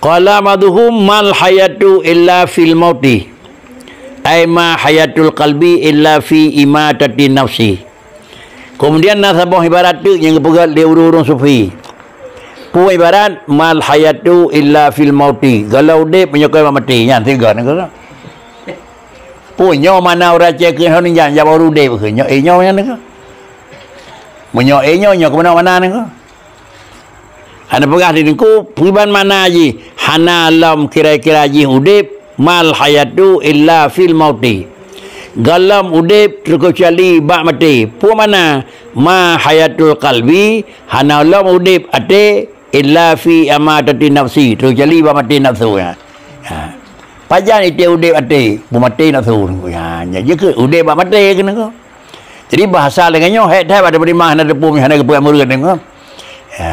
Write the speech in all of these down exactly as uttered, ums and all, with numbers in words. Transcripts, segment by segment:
Qala ba'duhum, "Mal hayatu illa fil mauti." Ai ma hayatul qalbi illa fi imatati nafsi. Kemudian na saboh ibarat teuk nyang geupeugah lé ureuëng-ureuëng sufi. Peue ibarat, "Mal hayatu illa fil mauti." Galom udeb meunyoe kon bak maté. Nyan sigoe nangko. Peue nyoe makna ureuëng Aceh keu hon nyan, jak baru udeb keu nyoe, eh, nyoe nyan nangko. Meunyoe, eh, nyoe, nyoe keunoe makna nangko. Hana peugah di nangko, peue ban makna jih, hana lom kira-kira jih udeb, "Mal hayatu illa fil mauti." Galom udeb teukecuali bak maté. Peue makna, "Ma hayatul qalbi", hana lom udeb até, "illa fi amatati nafsi", teukecuali bak maté nafsu nyan. Ha. Pajan item udeb até, beumaté nafsu. Ha, nyan jeuet keu udeb bak maté keunoe. Jadi bahasa lagée nyoe hék that bak teurimong hana teupeu hana geupeumeureuet nangko. Ha.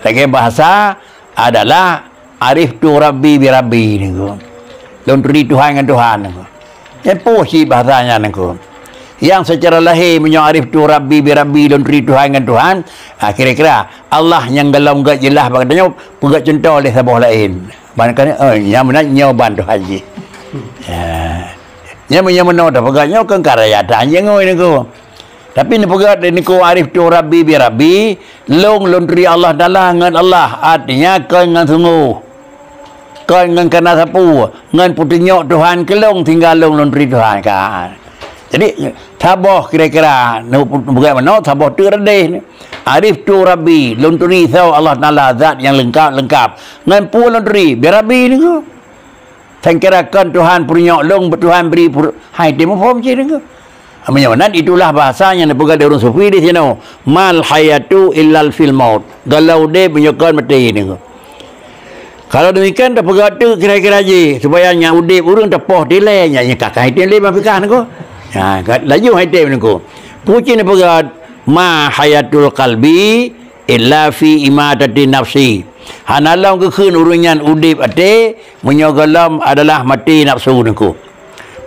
Lagée bahasa adalah "Ariftu Rabbi bi Rabbi" nangko. Lôn turi Tuhan ngon Tuhan nangko. Nyan peue cit bahasa nyan nangko. Nyang seucara lahé meunyoe "Ariftu Rabbi bi Rabbi", lôn turi Tuhan ngon Tuhan, ah, kira-kira Allah nyang galom gét jeulaih bak geutanyoe peugét cuntoh lé saboh laén. Ban kan, oh, nyang meunan nyoe ban Tuhan jih. Ya. Nyang meunyoe meunoe tapeugét nyoe kon karya tanjong ngon nangko. Tapi neupeugét lé nangko, "Ariftu Rabbi bi Rabbi", lôn, lôn turi Allah Taala ngon Allah, artinya kon ngon sunggoh. Kon ngon kana sapeue, ngon peutunyok Tuhan keu lôn, sehingga lôn, lôn turi Tuhan ka. Jadi, saboh kira-kira, neupeugét meunoe, saboh teuk radeh. "Ariftu Rabbi", lôn turi soe Allah Taala, zat nyang leungkap-leungkap. Ngon peue lôn turi, bi Rabbi nangko. Sangkira kon Tuhan peurunyok lôn, Tuhan bri peurunyok. Hai, teupeue muphom cit nangko. Meunyoe nan, itulah bahasa nyang neupeugah lé ureuëng sufi di sinoe, "Mal hayatu illal fil maut." Galom udeb meunyoe kon maté nangko. Kalau demikian, tapeugah teuk kira-kira jih, supaya nyang udeb ureuëng tapoh dilée, nyan, nyan ka, ka hai tem lé ban peugah nangko. Ha, ka, laju hai tem nangko. Peue cit neupeugah, "Ma hayatul qalbi illa fi imatati nafsi." Hana lom geukheun ureuëng nyan udeb até, meunyoe galom adalah maté nafsu nangko.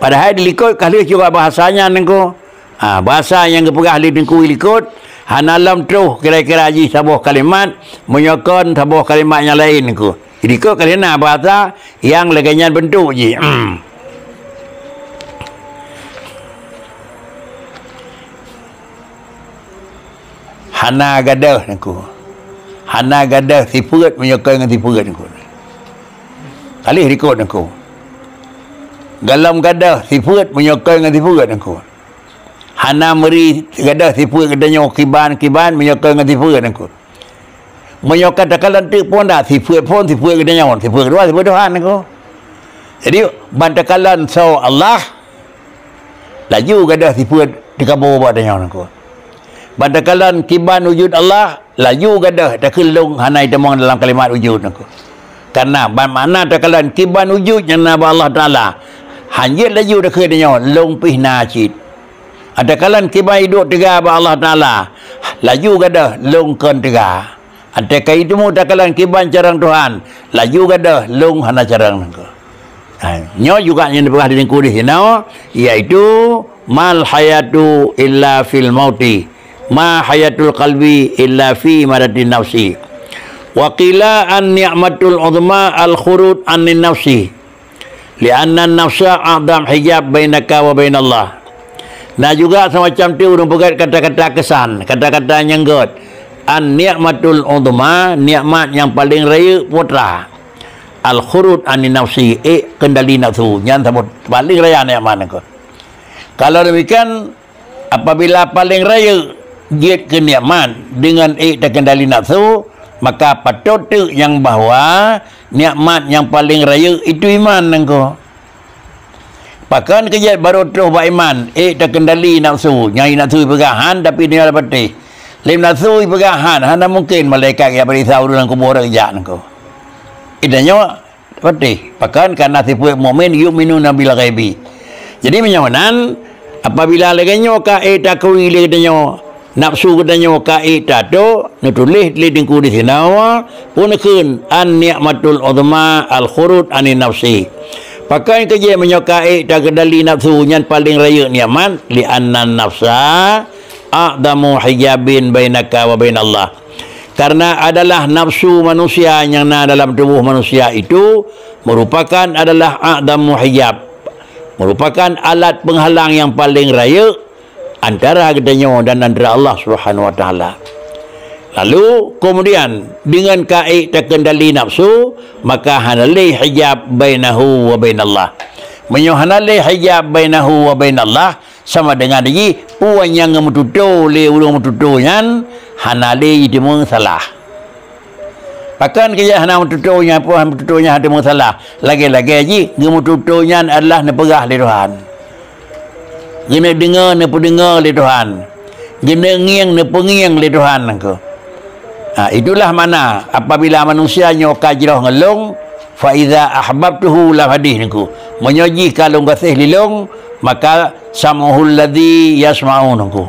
Padahai di likot ka lheueh juga bahasa nyan nangko. Ha, bahasa nyang geupeugah lé nangko di likot, hana lom troh kira-kira jih saboh kalimat, meunyoe kon saboh kalimat nyang laén nangko. Di likot ka lheueh na bahasa nyang lagée nyan beuntuk jih. Hana gadôh nangko. Hana gadôh sifeuet meunyoe kon ngon sifeuet nangko. Ka lheueh likot nangko. Galom gadôh sifeuet meunyoe kon ngon sifeuet nangko. Hana meuri gadôh sifeuet geutanyoe kiban-kiban meunyoe kon ngon sifeuet nangko. Meunyoe ka takalon teuk phon dak, sifeuet phon, sifeuet geutanyoe, sifeuet keudua, sifeuet Tuhan nangko. Jadi, ban takalon soe Allah, laju gadôh sifeuet teukaboe bak tanyoe nangko. Ban takalon kiban wujud Allah, laju gadôh takheun lôn hana jitamong dalam kalimat wujud nangko. Karena ban makna takalon kiban wujud nyang na bak Allah Taala, hanjeuet laju takheun tanyoe lôn pih na cit. Atakalon kiban iduek teuga bak Allah Taala, laju gadôh lôn kon teuga. Até ka iteumé takalon kiban carông Tuhan, laju gadôh lôn hana carông nangko. Ha, nyoe juga nyang dipeugah di nangko di sinoe, yaitu, "Mal hayatu illa fil mauti, ma hayatul qalbi illa fi maratin nafsi." Wa qila an ni'matul uzma al khurud anin nafsi. Li'anna nafsa a'dham hijab bainaka wa bainallah. Na juga semacam tu ureuëng peugét kata-kata kesan, kata-kata nyang gét. An ni'matul uzma, nikmat nyang paling rayeuk putra. Al khurud anin nafsi, ék kendali nafsu, nyan saboh paling raya nikmat nangko. Kalau demikian, apabila paling rayeuk jeuet keu nikmat deungon ék takendali nafsu, maka patot teuk nyang bahwa nikmat nyang paling rayeuk itu iman nangko. Pakon keu jeuet barô troh bak iman, ék takendali nafsu, nyang nafsu ipeugah han tapi donya patéh. Lé nafsu ipeugah han, hana mungken malaikat jak peuriksa ureuëng lam kuboh rot jak nangko. Itanyoe Patéh, pakon kana sifeuet mukmin yu'minuna bil ghaibi. Jadi meunyoe nan, apabila lagée nyoe ka ék takui lé geutanyoe, nafsu geutanyoe ka ék tatok, neutuléh lé teungku di sinoe, pun kheun an ni'matul uzma al khurud anin nafsi. Pakon keujih meunyoe ka ék takendali nafsu nyan paléng rayeuk nikmat, li annan nafsa a'zamu hijabin bainaka wa bainallah. Karena adalah nafsu manusia nyang na dalam tubuh manusia itu merupakan adalah a'zamu hijab, merupakan alat penghalang yang paling rayeuk antara geutanyoe dan antara Allah Subhanahu wa Taala. Lalu kemudian dengan kaék terkendali nafsu, maka hana lé hijab bainahu wa bainallah. Meunyoe hana lé hijab bainahu wa bainallah, sama dengan jih, peue nyang geumeututoe lé ureuëng meututoe nyan hana lé jiteumeusalah. Pakon keu jih hana meututoe nyan, peue meututoe nyan hana meusalah? Lagée-lagée jih geumeututoe nyan adalah neupeugah lé Tuhan. Geuneuk deungoe neupeudeungoe lé Tuhan. Geuneuk ngieng neupeungieng lé Tuhan nangko. Ha, itulah makna apabila manusia nyoe ka jroh ngon lôn, fa iza ahbabtuhu lam hadis nangko. Meunyoe jih ka lôn gaséh lé lôn, maka sam'uhul ladzi yasma'u nangko.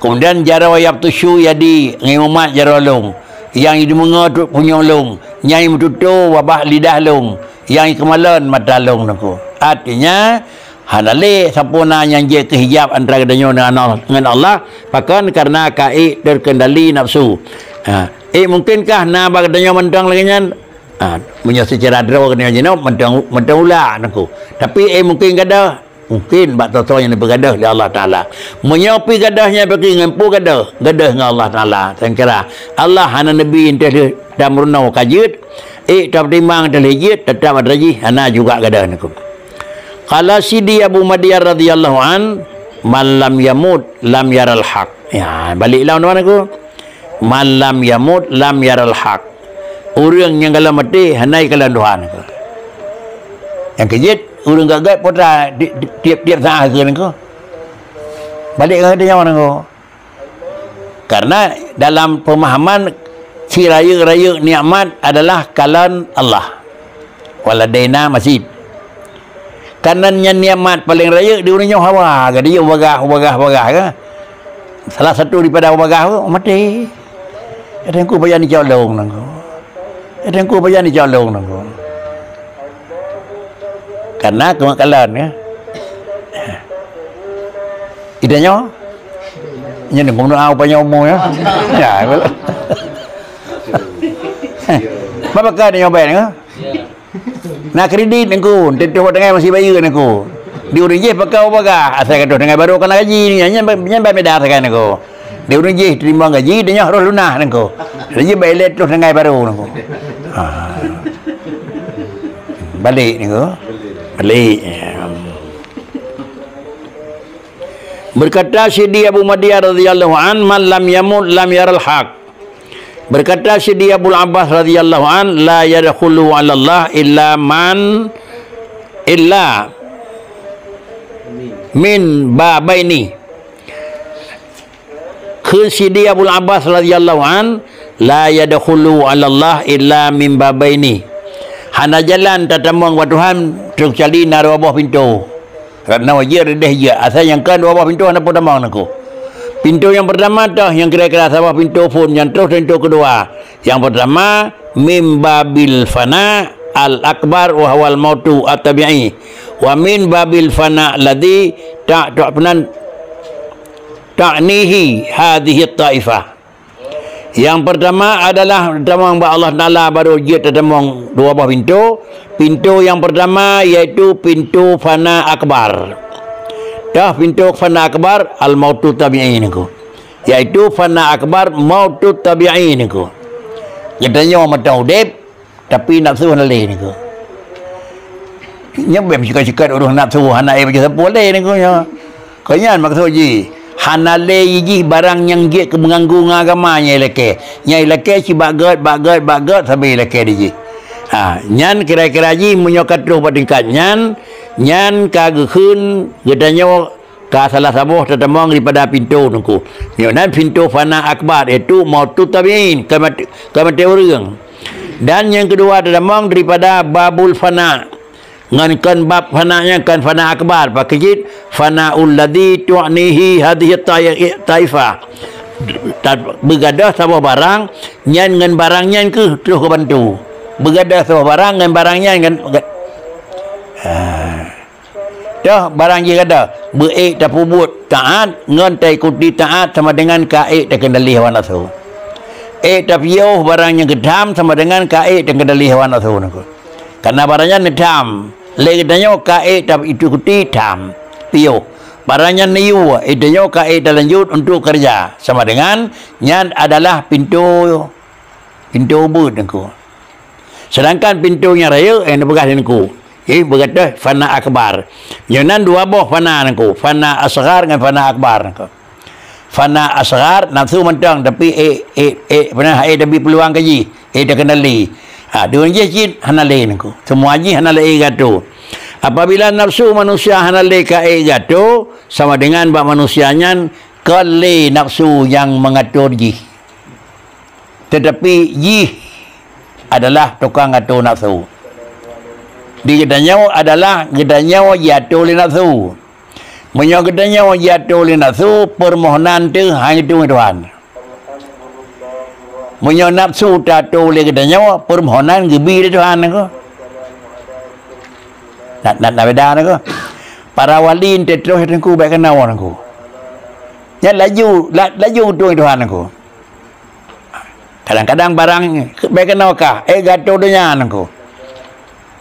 Kemudian jaroe yabtushu yadi, ngieng mumat jaroe lôn, nyang jideungoe punyueng lôn, nyang meututoe babah lidah lôn, nyang keumalon mata lôn nangko. Artinya, hana lé sampoereuna nyang jeuet keu hijab antara geutanyoe ngon Allah, ngon Allah, pakon karena kaék terkendali nafsu. Ha, eh, mungkinkah na bak geutanyoe mantong lagée nyan? Ha, meunyoe seucara droe geutanyoe jinoe mantong, mantong ulak nangko. Tapi, eh, mungkin gadoh. Mungkin bak soe-soe nyang neupeugadôh lé Allah Taala. Meunyoe pih gadôh nyan peuki ngon peue gadôh, gadôh ngon Allah Taala. Saya kira Allah hana neubi enteh lheueh tameurunoe ka jeuet, ék tapeutimang enteh lheueh jeuet, teutap atra jih hana juga gadôh nangko. Qala Sidi Abu Madia radhiyallahu an, "Man lam yamut lam yaral haq." Ya, balik lom teuma nangko. "Man lam yamut lam yaral haq." Ureuëng nyang galak maté hana jikalon Tuhan. Nyang keujeuet, ureuëng gét-gét peue teuma di, di, tiep-tiep saát keu nangko. Balik keu geutanyoe nangko. Karena dalam pemahaman si rayeuk-rayeuk nikmat adalah kalon Allah. Waladaina mazid. Karena nyan nikmat paléng rayeuk di ureuëng nyoe hawa, ka dijak bagah, bagah, bagah ka. Salah satu daripada bagah tu maté. Ada yang ku bayan di jalan nangko. Ada yang ku bayan di jalan nangko. Karena kemakalan ya. Ida nyoe. Nyan ni bunoe au panjang umur ya. Ya, betul. Apa kah dia nyoba ni? Na kredit nangko, teuntèe buat dengan masih bayar nangko. Di ureueng jih pakau bagah, asai ka troh dengan baru kena gaji ni, nyan, nyan ba meda sakai nangko. Di ureueng jih terima gaji, dia nyoe harus lunas nangko. Jadi bayar lé troh dengan baru nangko. Ha. Balik nangko. Balik. Berkata Sidi Abu Madiyah radhiyallahu an, "Man lam yamut lam yaral haq." Berkata Sidi Abul Abbas radhiyallahu an, "La yadkhulu 'alallah illa man, illa min babaini." Kheun Sidi Abul Abbas radhiyallahu an, "La yadkhulu 'alallah illa min babaini." Hana jalan tatamong bak Tuhan, keucuali na dua boh pintoe. Rot na jeuet, reudeh jeuet. Asai nyang kon dua boh pintoe hana peue tamong nangko. Pintoe nyang peurtama toh nyang kira-kira saboh pintoe phon nyang troh pintoe keudua. Nyang peurtama, mim babil fana al akbar wa huwal mautu at-tabi'i. Wa min babil fana ladzi ta-, ta-, penan, ta'nihi hadhihi taifah. Nyang peurtama adalah tamong bak Allah Taala, baru jeuet tatamong dua boh pintoe. Pintoe nyang peurtama yaitu pintoe fana akbar. Dah pintoe fana akbar, al-mautu tabi'i nangko. Yaitu fana akbar, mautu tabi'i nangko. Geutanyoe mantong udeb, tapi nafsu hana lé nangko. Nyan bèk meusikat-sikat ureueng nafsu hana éh baju sapeue lé nangko nyoe. Kon nyan maksud jih, hana lé jih barang nyang jeuet keu meuganggu ngon agama nyang ilakèe. Nyang ilakèe cit bak gèt, bak gèt, bak gèt sabe ilakèe di jih. Ha, nyan kira-kira jih meunyoe ka troh bak tingkat nyan, nyan ka geukheun geutanyoe ka salah saboh tatamong daripada pintoe nangko. Nyoe nan pintoe fana akbar, yaitu mautu tabi'in, keumaté-, keumaté ureueng. Dan nyang keudua tatamong daripada babul fana. Ngon kon bab fana nyan kon fana akbar, pakri jih fanaul ladzi tu'nihi hadhihi tai-, taifah. Ta-, beugadôh saboh barang, nyan ngon barang nyan kheueh troh geubantu. Beugadôh saboh barang ngon barang nyan ngon ga-, ha. Toh barang jih gadôh, beu ék tapeubuet taát ngon taikuti taát sama dengan ka ék takendali hawa nafsu. Ék tapiôh barang nyang geutham sama dengan ka ék teukeudali hawa nafsu nangku. Karena barang nyan neutham, lé geutanyoe ka ék ta-, ikuti tham, piôh. Barang nyan neuyue, geutanyoe ka ék talanjut untuk keureuja, sama dengan nyan adalah pintoe, pintoe ubeut nangku. Sedangkan pintoe nyang rayeuk nyang neupeugah lé nangku, eh, beugateuh fana akbar. Nyoe nan dua boh fana nangku, fana asghar ngon fana akbar nangku. Fana asghar nafsu mantong, tapi ék, ék, ék, peue nan, ék tabi peuluang keu jih, ék teukeudali. Ha, deungon jih cit hana lé nangku. Semua jih hana lé ék geuatô. Apabila nafsu manusia hana lé ka ék geuatô, sama dengan bak manusia nyan kon lé nafsu nyang meungatur jih. Teutapi jih adalah tukang atô nafsu. Di geutanyoe adalah geutanyoe jiatô lé nafsu. Meunyoe geutanyoe jiatô lé nafsu, peumohonan teuh hana geutueng Tuhan. Meunyoe nafsu tatô lé geutanyoe, peumohonan geubi lé Tuhan nangku. Na, na, na beda nangku. Para wali teutroh teungku bèk keunoe nangku. Nyan laju, la-, laju geutueng Tuhan nangku. Kadang-kadang barang bèk keunoe kah, ék geuatô donya nangku.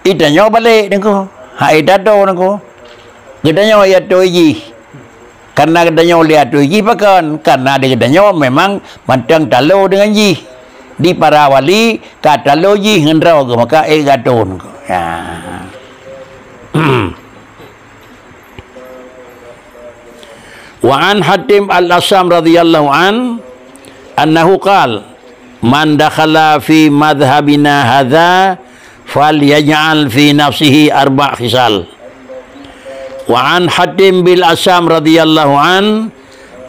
Geutanyoe balek nangku. Ha, ék tatô nangku. Geutanyoe jiatô jih. Karena geutanyoe lé atô jih pakon? Karena di geutanyoe memang mantong talo deungon jih. Di para wali ka talo jih ngon droe geuh, maka ék geuatô nangku. Ya. Wa an Hatim al-Asam radhiyallahu an, annahu qal, "Man dakhala fi madhhabina hadza falyaj'al fi nafsihi arba' khisal." Wa an Hatim bil Asam radhiyallahu an,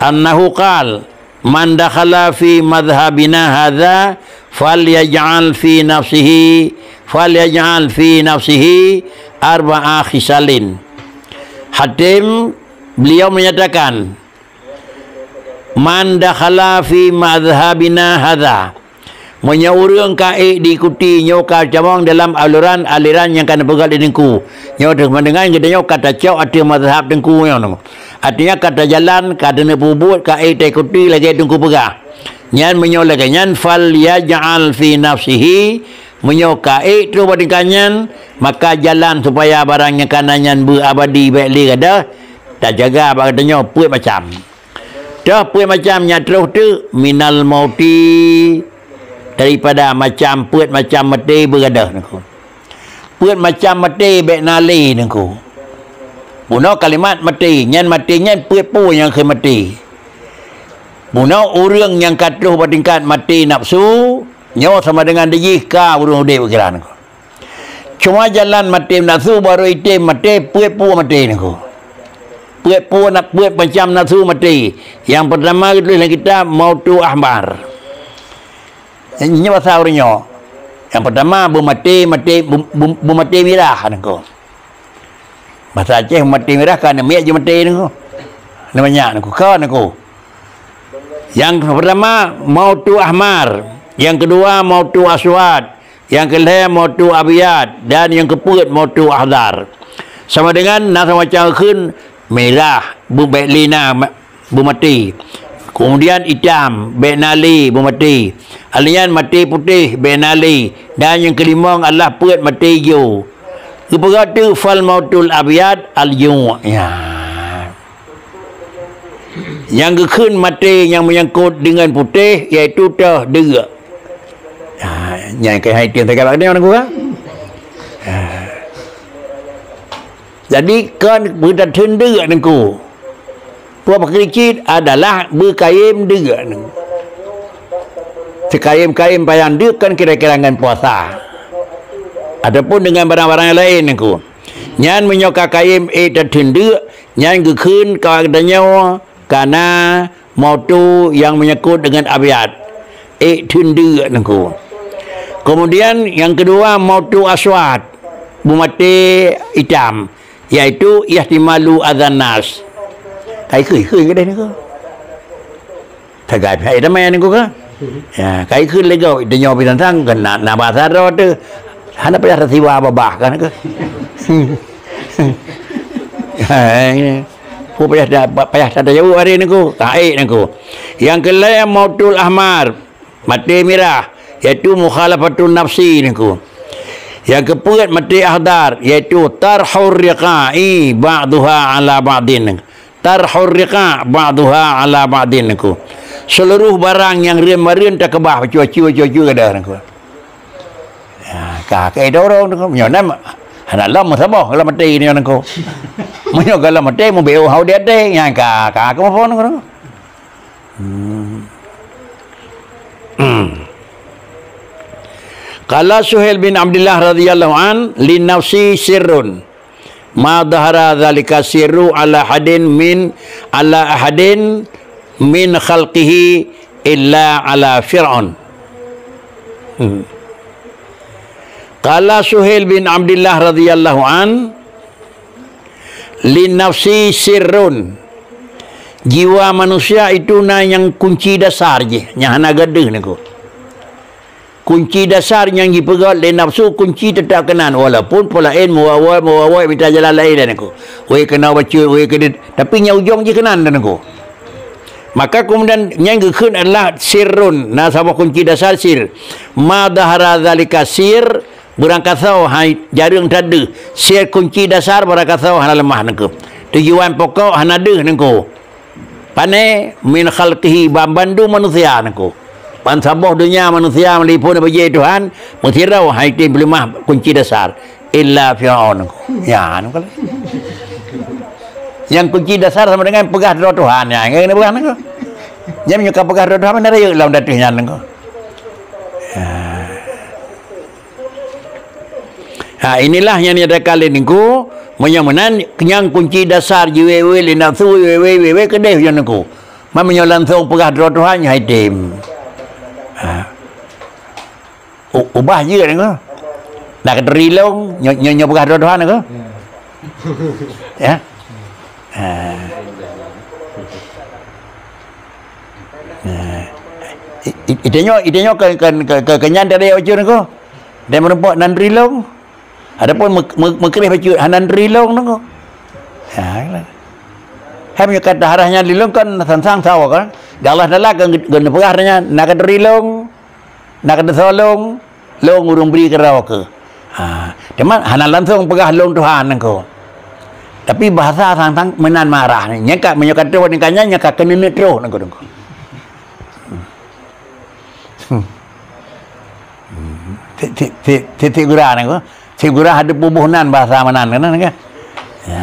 annahu qal, "Man dakhala fi madhhabina hadza falyaj'al fi nafsihi, falyaj'al fi nafsihi arba'a khisalin." Hatim, beliau menyatakan, "Man dakhala fi madhhabina hadza," meunyoe ureuëng ka ék diikuti nyoe ka tamong dalam aluran-aluran nyang ka neupeugah lé Teungku, nyoe teuma deungon geutanyoe ka tacok ateueh mazhab Teungku nyoe. Artinya ka tajalan, ka taneupeubuet, ka ék taikuti lagée Teungku peugah. Nyan meunyoe lagée nyan, "Falyaj'al fi nafsihi," meunyoe ka ék troh bak tingkat nyan, maka jalan supaya barang nyang kana nyan beuabadi bék lé gadôh, tajaga bak geutanyoe peuet macam. Toh peuet macam nyan troh teuk, "Minal mauti," daripada macam peuet macam maté beugadôh nangku. Peuet macam maté bék na lé nangku. Bunoe kalimat maté, nyan maté nyan peuet peue nyang kheun maté. Bunoe ureuëng nyang ka troh bak tingkat maté nafsu, nyoe sama deungon dijih ka ureuëng udeb kira nangku. Cuma jalan maté nafsu barô item maté, peuet peue maté nangku. Peuet peue na-, peuet macam nafsu maté. Nyang peurtama geutuléh lam kitab mautu ahmar. Nyoe basa ureuëng nyoe. Nyang peurtama beumaté, maté, beu-, beu-, beumaté mirah nangku. Basa Aceh beumaté mirah ka neumiet jeumaté nangku. Neumanyak nangku, ka nangku. Nyang peurtama mautu ahmar, nyang keudua mautu aswad, nyang keulhée mautu abyad, dan nyang keupeuet mautu akhdar. Sama deungon na samacam kheun mirah, beu-, bék lé na ma-, beumaté. Keumudian itam, bék na lé beumaté. Alheuh nyan maté putéh, bék na lé. Dan nyang keulimong adalah peuet maté ijo. Geupeugah teuk fal mautul abyad al-ju'. Ya. Nyang geukheun maté nyang meunyangkot deungon putéh, yaitu toh deuk. Ha, nyang keuhai tieng tagak bak nyoe nangku, ha? Ha. Jadi, kon beutatheun deuk nangku. Peue pakri cit adalah beukayém deuk nangku. Seukayém-kayém payang deuk kon kira-kira ngon puasa. Ataupun deungon barang-barang nyang laén nangku. Nyan meunyoe ka kayém ék tatheun deuk, nyan geukheun ka geutanyoe kana mautu nyang meunyangkot deungon abyad. Ék theun deuk nangku. Keumudian nyang keudua mautu aswad, beumaté itam, yaitu ihtimalu adzan nas. Kai kheun, kheun keudeh nangku. Sagai pihak itamé nangku ka? Ya, kai kheun lé gob, tanyoe binatang kan na, na basa droe teuh. Hana payah tasiwa babah kan ke? Hai, peue payah ta-, payah tajaweueb hari nangku? Hai nangku. Nyang keulhée mautul ahmar. Maté mirah, yaitu mukhalafatun nafsi nangku. Nyang keupeuet maté akhdar, yaitu tarhur riqa'i ba'duha ala ba'din. Tarhur riqa' ba'duha ala ba'din nangku. Seluruh barang nyang reuem-reuem takeubah bacut-bacut, bacut-bacut gadôh nangku. Ya, ka, ka idorong tu, meunyoe na, hana lom meusaboh kalau maté nyoe nangku. Meunyoe kalau maté, meubeue hau di até, nyan ka, ka, ka muphom nangku. Hmm. Hmm. Qala Suhail bin Abdullah radhiyallahu an, "Li nafsi sirrun. Ma dhahara dzalika sirru ala ahadin min, ala ahadin min khalqihi illa ala Fir'aun." Hmm. Qala Suhail bin Abdullah radhiyallahu an, "Li nafsi sirrun." Jiwa manusia itu na nyang kunci dasar jih, nyang hana gadeuh nangku. Kunci dasar nyang jipeugét lé nafsu, kunci teutap keunan, walaupun peue laén meuwoe-woe, meuwoe-woe mita jalan laén nangku. Wéh keunoe bacut, wéh keudeh, tapi nyang ujong jih keunan nangku. Maka keumudian nyang geukheun adalah sirrun, na saboh kunci dasar sir. Ma dhahara dzalika sir, beurangkasoe hai jareueng tadeuh. Sir kunci dasar beurangkasoe hana leumah nangku. Tujuan pokok hana deuh nangku. Pane min khalqihi, ban bandum manusia nangku. Ban saboh donya manusia meulipun bajée Tuhan, meusidroe hai tem peuleumah kunci dasar. Illa Fir'aun nangku. Ya, nangku. Nyang kunci dasar sama dengan peugah droe Tuhan. Ya, nyan peugah nangku. Nyang meunyoe ka peugah droe Tuhan, mana rayeuk lam dateuh nyan nangku. Ya. Ha, inilah nyang nyatakan lé nangku, meunyoe meunan nyang kunci dasar jiwewe lé nafsu, wewe, wewe keudeh nyan nangku. Man meunyoe langsong peugah droe Tuhan, nyan hai tem. Ha. U-, ubah jeuet nangku. Nak teurilong, nyo-, nyo-, nyoe peugah droe Tuhan nangku. Ya. Ha. Ha. I-, i-, itanyoe, itanyoe ke, ke, ke, ke, ke nyan tadi ucun nangku. Dan meureumpok nan rilong. Adapun meu-, meu-, meukreh bacut hana rilong nangku. Ha, lah. Hai meunyoe ka taharah nyan rilong kan sang-sang sawa kan. Di Allah Taala kan geupeugah nyan, na ka teurilong, na ka teusolong, lôn ureuëng bri keudroe keuh. Ha, teuma hana langsong peugah lôn Tuhan nangku. Tapi bahasa sang-sang meunan marah ni. Nyang ka meunyoe ka troh nyan, nyang ka keuneuk troh nangku, nangku. Hmm. Hmm. Cit, cit, cit, cit, cit gura nangku. Cit gura ada bubuh nan bahasa meunan kan, kan? Ya.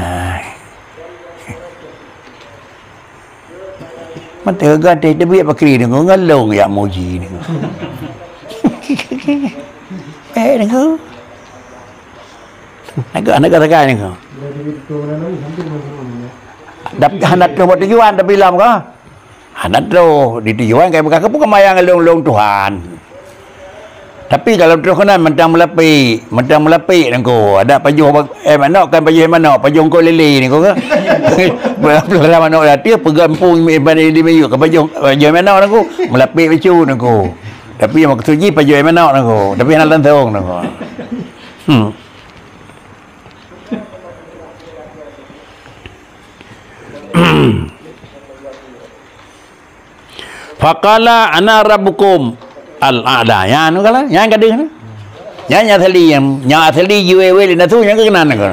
Mata gata teubiet pakri nangku, ngalong yak muji nangku. Eh, nangku. Agak, agak sagai nangku. Tapi hana troh buat tujuan, tapi lam ka. Hana troh di tujuan, kai bukan keupeue keumayang lôn-lôn Tuhan. Tapi kalau troh keunan mantong meulapék, mantong meulapék nangku. Ada pajoh bak-, eh, manok kan pajoh manok, pajoh engkau lele nangku ke? Pelara manok dah tiap pegang pung iban di miyup ke pajoh, pajoh manok nangku. Meulapék bacut nangku. Tapi yang maksud jih pajoh manok nangku. Tapi hana langsong nangku. Hmm. Faqala ana rabbukum al-a'la. Nyan kala, nyan ka deuh na. Nyan nyang asli, nyang, nyang asli jiwewe lé nafsu nyang keunan nangku.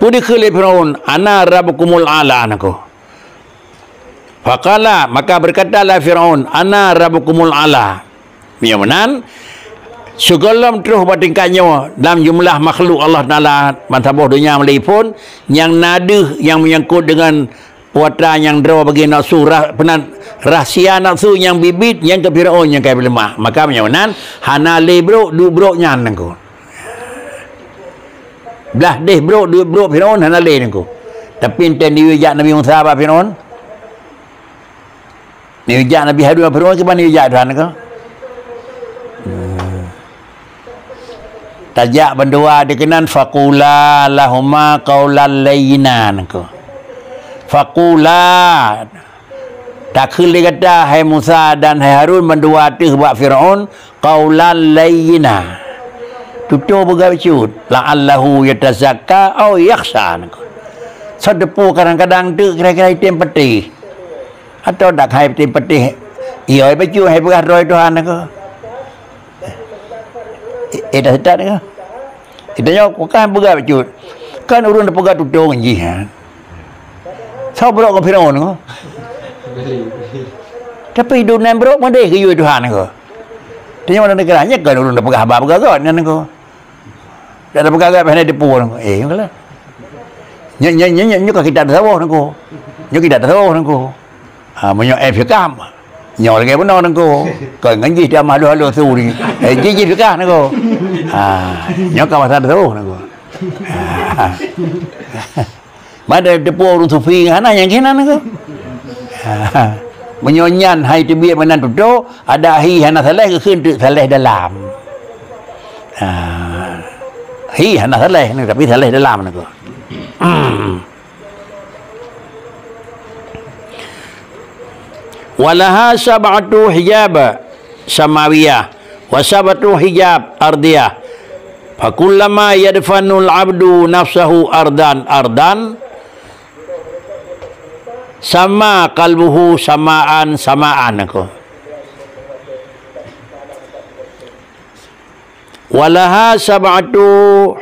Peue dikheun lé Firaun, "Ana rabbukumul a'la," nangku. Faqala, maka berkatalah Firaun, "Ana rabbukumul a'la." Meunyoe meunan, sigohlom troh bak tingkat nyoe dalam jumlah makhluk Allah Taala bansaboh donya meulipun nyang na deuh nyang menyangkut dengan Kuasa nyang droe bagi nafsu rah-, peunan rahsia nafsu nyang biet-biet nyang keu Firaun nyang ka peuleumah. Maka meunyoe meunan, hana lé brok duek brok nyan nangku. Blah deh brok duek brok Firaun hana lé nangku. Tapi enteng diwijak Nabi Musa bak Firaun. Niwijak Nabi Harun bak Firaun kiban niwijak Tuhan nangku. Hmm. Tajak bandua dikeunan, "Faqula lahuma qaulan layyina," nangku. "Faqula," takheun lé gata, hai Musa dan hai Harun, bandua teuh bak Firaun, "qaulan layyina." Tutoe beugét bacut, "la'allahu yatazakka au yakhsha," nangku. Soe teupeu kadang-kadang teuk kira-kira item peuteh. Atawa dak hai patéh-patéh Iya, bacut hai peugah droe Tuhan nangko. Eh, dah setat nangko. Kita nyoe bukan peugah bacut. Kan ureuëng peugah tutong jih, ha. Soe brok ngon Firaun nangko. Tapi dunia brok modeh geuyue Tuhan nangko. Tanya orang negara nya kan ureuëng peugah haba peugah God nangko. Dak ada peugah-peugah hana teupeu nangko. Eh, nyoe lah. Nyoe, nyoe, nyoe, nyoe, nyoe ka kitab tasawuf nangko. Nyoe kitab tasawuf nangko. Ha, meunyoe eh fikah, nyoe lagèe beuna nangko. Kon ngon jih dah malu-halu suri. Eh, jih, jih fikah nangko. Ha, nyoe ka pasal tasawuf nangko. Ha. Mada teupeu ureuëng sufi hana nyang keunan nangko. Ha. Meunyoe nyan hai teubiet meunan tutoe, ada hi hana salah, geukheun teuk salah dalam. Ha. Hi hana salah ni, tapi salah dalam ni ko. Walaha sab'atu hijab samawiyah wa sab'atu hijab ardiyah. Fakullama yadfanul abdu nafsahu ardan ardan sama qalbuhu samaan samaan ko. Walaha sab'atu,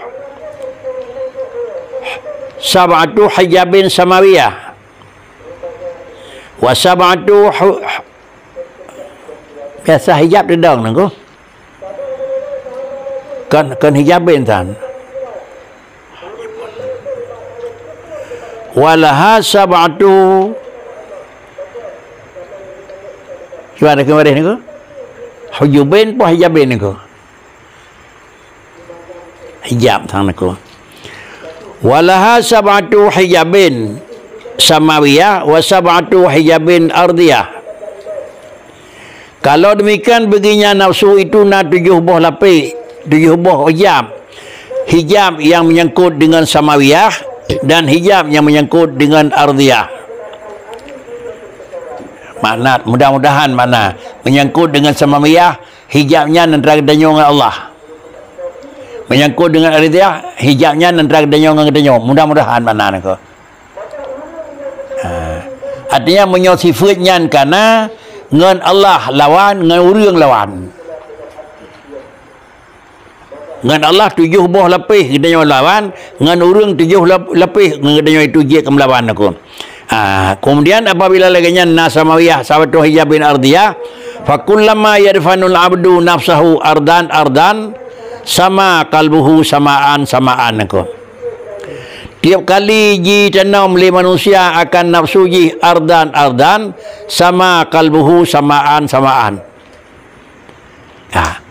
sab'atu hijabin samawiyah. Wa sab'atu hu-, biasa hijab teudong nangko. Kan, kan hijabin tan. Walaha sab'atu. Cuba ada kemarin nangko. Hujubin po hijabin nangko. Hijab sang nangko. Walaha sab'atu hijabin samawiyah wa sab'atu hijabin ardiyah. Kalau demikian, baginya nafsu itu na tujoh boh lapéh, tujoh boh hijab. Hijab yang menyangkut dengan samawiyah dan hijab yang menyangkut dengan ardiyah. Makna, mudah-mudahan makna menyangkut dengan samawiyah, hijab nyan antara geutanyoe ngon Allah. Menyangkut dengan ardiyah, hijab nyan antara geutanyoe ngon geutanyoe. Mudah-mudahan makna nangko. Ha. Artinya, meunyoe sifeut nyan kana ngon Allah lawan, ngon ureuëng lawan. Ngon Allah tujoh boh lapéh geutanyoe lawan, ngon ureuëng tujoh lap-, lapéh ngon geutanyoe itu jeuet keu meulawan aku. Ha, kemudian apabila lagée nyan na samawiyah sab'atu hijabin ardiyah, fakullama yadfanul abdu nafsahu ardan ardan sama qalbuhu samaan samaan aku. Tiep kali jitanom lé manusia akan nafsu jih ardan ardan sama qalbuhu samaan samaan. Ha.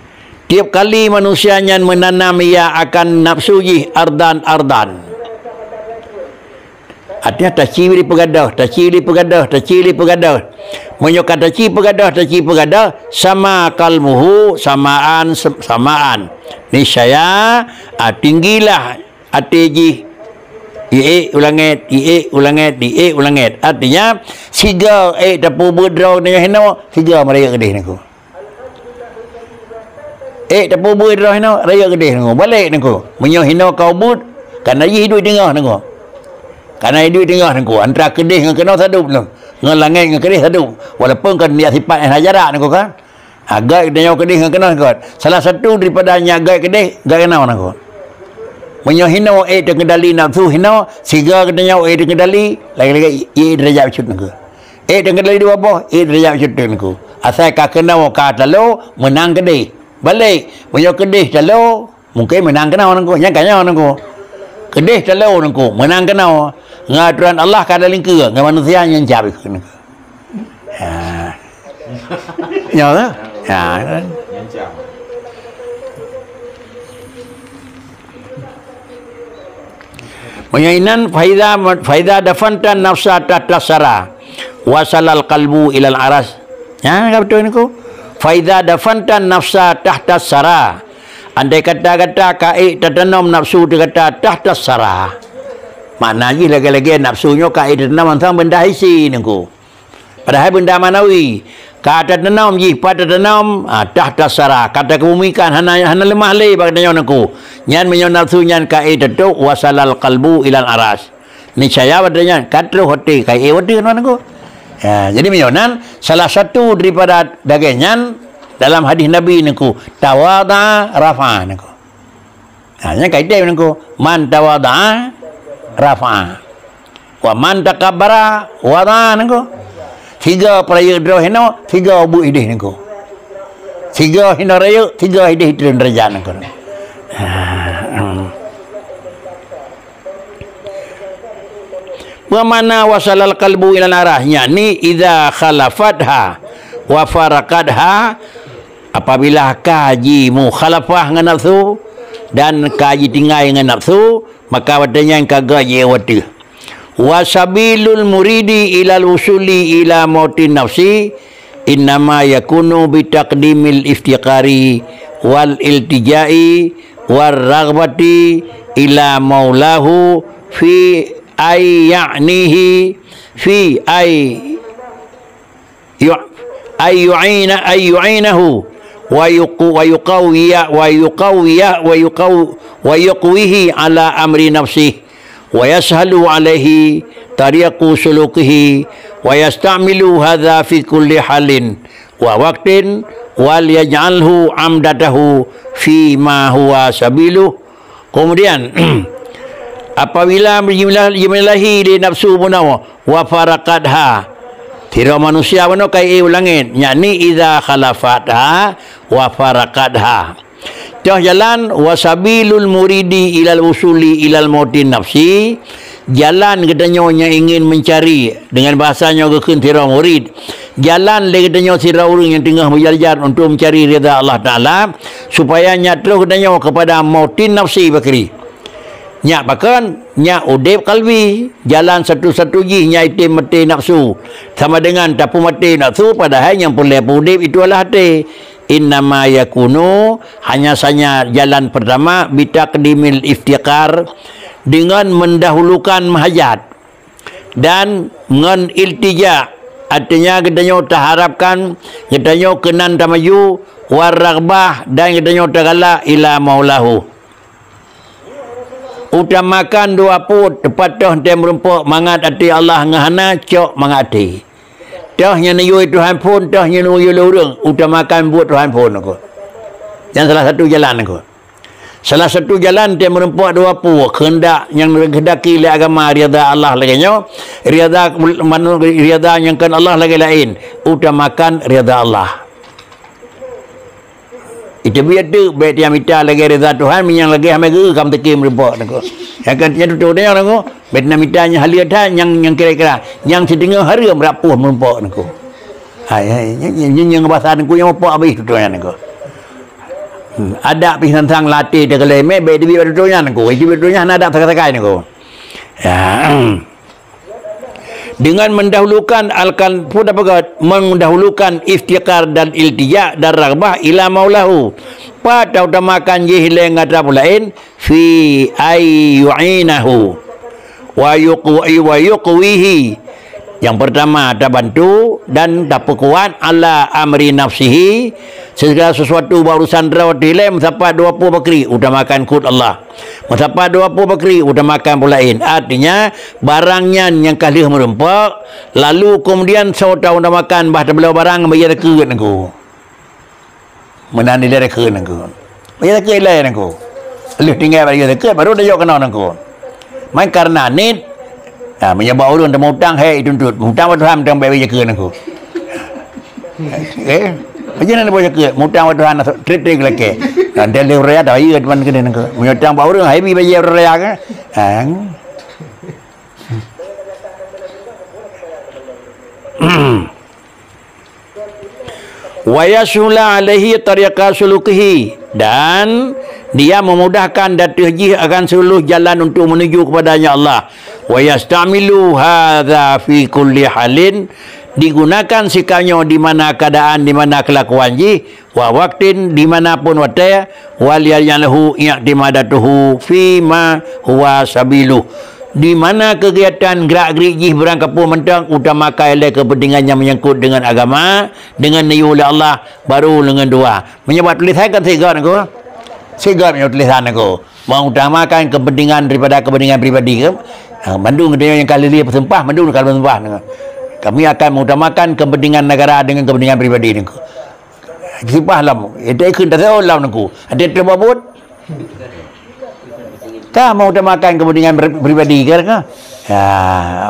Tiep kali manusia nyan meunanam ia akan nafsu jih ardan-ardan. Artinya taci lé peugadôh, taci lé peugadôh, taci lé peugadôh. Meunyoe ka taci peugadôh, taci peugadôh, sama qalbuhu samaan, samaan. Niscaya, ah, tinggilah até jih. Iék u langét, iék u langét, iék u langét. Artinya, siga ék tapeubuet droe nyoe hinoe, siga meurayeuk keudeh nangko. Ék tapeubuet droe hinoe, rayeuk keudeh nangko. Balek nangko. Meunyoe hinoe ka ubeuet, kana jih duek teungoh nangko. Kana jih duek teungoh nangko. Antara keudeh ngon keunoe sadub nangko. Ngon langét ngon keudeh sadub. Walaupun kon nyak sifat nyang hana jarak nangko kan. Ha, gét geutanyoe keudeh ngon keunoe gét. Salah satu daripada nyak gét keudeh, gét keunoe nangko. Meunyoe hinoe ék teukeudali nafsu hinoe, siga geutanyoe ék teukeudali, lagée-lagée ié derajat bacut nangko. Ék teukeudali dua boh, ié derajat bacut nangko. Asai ka keunoe ka talo, meunang keudeh. Balek, meunyoe keudeh talo, mungken meunang keunoe nangko, nyang ka nyoe nangko. Keudeh talo nangko, meunang keunoe. Ngon atoran Allah ka talingkeue, ngon manusia nyang cap nangko. Ha. Nyoe ke? Ha. Meunyoe inan, faida, faida dafanta nafsa tahta sara, wasalal qalbu ilal aras. Nyan ka beutôi nangko. Faida dafanta nafsa tahta sara. Andai kata gata ka ék tatanom nafsu teuh gata tahta sara. Makna jih lagée-lagée nafsu nyoe ka ék tatanom mantong benda hisi nangko. Padahai benda manawi, ka tatanom jih, pat tatanom, ah, tahta sara, ka takeubumikan, hana, hana leumah lé bak geutanyoe nangko. Nyan meunyoe nafsu nyan ka ék teutok, wasalal qalbu ilal aras. Niscaya watée nyan ka troh até, ka ék watée ngon nangko. Ha, jadi meunyoe nan salah satu daripada dagée nyan dalam hadis Nabi niko, tawadha rafa niko. Ha, nyan kaidah niko, man tawadha rafa. Wa man takabbara wada niko. Sigoe peurayeuk droe hino, sigoe ubeuek ideh niko. Sigoe hino rayeuk, sigoe ideh turun derajat niko. Ha, hmm. Wa mana wasalal qalbu ila narah, yakni idza khalafatha wa faraqatha, apabila ka jimukhalafah ngon nafsu dan ka jitinggai ngon nafsu, maka watée nyan ka geuh jiék watée. Wa sabilul muridi ilal usuli ila mautin nafsi innama yakunu bitaqdimil iftiqari wal iltijai war raghbati ila maulahu fi ay ya'nihi fi ay yu-, ay yu'ina, ay yu'inahu wa yuqu-, wa yuqawwiya, wa yuqawwiya, wa yuqaw-, wa yuqwihi ala amri nafsihi wa yashalu alaihi tariqu sulukihi wa yasta'milu hadza fi kulli halin wa waqtin wal yaj'alhu amdatahu fi ma huwa sabiluh. Kemudian, apabila jimeulah-, jimeulahi lé nafsu bunoe, wa faraqatha, sidroe manusia bunoe ka ié u langét, yakni idza khalafatha wa faraqatha. Toh jalan, wa sabilul muridi ilal usuli ilal mautin nafsi, jalan geutanyoe nyang ingin mencari, dengan bahasa nyoe geukheun sidroe murid, jalan lé geutanyoe sidroe ureuëng nyang teungoh meujalan-jalan untuk mencari ridha Allah Taala, supaya nyak troh geutanyoe kepada mautin nafsi bakri. Nyak pakon, nyak udeb kalbi, jalan satu-satu jih nyak item maté nafsu, sama dengan tapeumaté nafsu, padahai nyang peureulée peuudeb itu adalah até. Innama yakunu, hanya saja jalan pertama, bitaqdimil iftiqar, dengan mendahulukan hajat, dan ngon iltija, artinya geutanyoe taharapkan, geutanyoe keunan tamaju, war raghbah, dan geutanyoe tagalak ila maulahu. Utamakan dua pue, teupatoh tém meurumpok mangat até Allah ngon hana cok mangat até. Toh nyang neuyue Tuhan phon, toh nyang neuyue lé ureuëng, utamakan buet Tuhan phon niko. Nyan salah satu jalan niko. Salah satu jalan tém meurumpok dua pue, kehendak nyang geuhendaki lé agama, ridha Allah lagée nyoe, ridha manu-, ridha nyang kon Allah lagée laén, utamakan ridha Allah. Itu biar tu, baik dia mita lagée ridha Tuhan, meunyoe lagée hana geu, kam teukim meurumpok niko. Nyang kan nyang tutoe nyoe niko, baik na mita nyang haleuet that, nyang, nyang kira-kira, nyang sideungoe hareuem rapuh meurumpok niko. Hai, hai, nyang, nyang, nyang, nyang bahasa niko nyang mupok habéh tutoe nyan niko. Hmm, adak pih sansang latih teukeulai mé, baik dibi tutoe nyan niko. Itu tutoe nyan hana adak sakai-sakai niko. Ya. Dengan mendahulukan alkan pun apa, mendahulukan iftiqar dan iltija dan raghbah ila maulahu. Pat tautamakan jih lé ngon atra peue laén, fi ay yu'inahu wa yuqwi-, wa yuqwihi. Yang pertama, tabantu dan tapeukuat ala amri nafsihi, segala sesuatu bak urusan droe teuh ilée meusapat dua pue bakri, utamakan kut Allah. Meusapat dua pue bakri, utamakan peue laén. Artinya, barang nyan nyang ka lheueh meurumpok, lalu kemudian soe tautamakan bah tabloe barang, bayeue rakeuet niko. Meunan ilée rakeuet niko. Bayeue rakeuet ilée niko. Lheueh tinggai bayeue rakeuet, baru tajok keunoe niko. Man karena nit, ha, meunyoe bak ureuëng teumutang, hai tuntut. Mutang bak Tuhan, mutang bak bayeue rakeuet niko. Eh, aja nan bayeue rakeuet, mutang bak Tuhan, trik-trik lagée. Dan dia lheueh raya dah, iya teman kena niko. Meunyoe utang bak ureuëng, hai bi bayeue raya kan? Ha. Wa yasula alaihi tariqa sulukihi, dan dia memudahkan ateueh jih akan seluruh jalan untuk menuju kepadanya Allah. Wa yastamilu hadza fi kulli halin, digunakan sikap nyoe di mana keadaan, di mana kelakuan jih, wa waktin, di mana pun watée, wal yaj'alhu i'timadatuhu fi ma huwa sabiluh. Di mana kegiatan gerak-gerik jih beurangkapeue mantong, utamakan lé kepentingan nyang menyangkut dengan agama, dengan neuyue lé Allah, baru leungon dua. Meunyoe bak tulisan kan sigoe niko. Sigoe meunyoe tulisan niko. Mengutamakan kepentingan daripada kepentingan pribadi ke. Ha, mandum geutanyoe nyang ka lheueh peuseumpah, mandum ka peuseumpah niko. Kami akan mengutamakan kepentingan negara dengan kepentingan pribadi Teungku. Sipah lom, itu ikheun tasawuf lom Teungku. Ada terbuat buet. Ka mengutamakan kepentingan pri-, pribadi ke ka? Ya,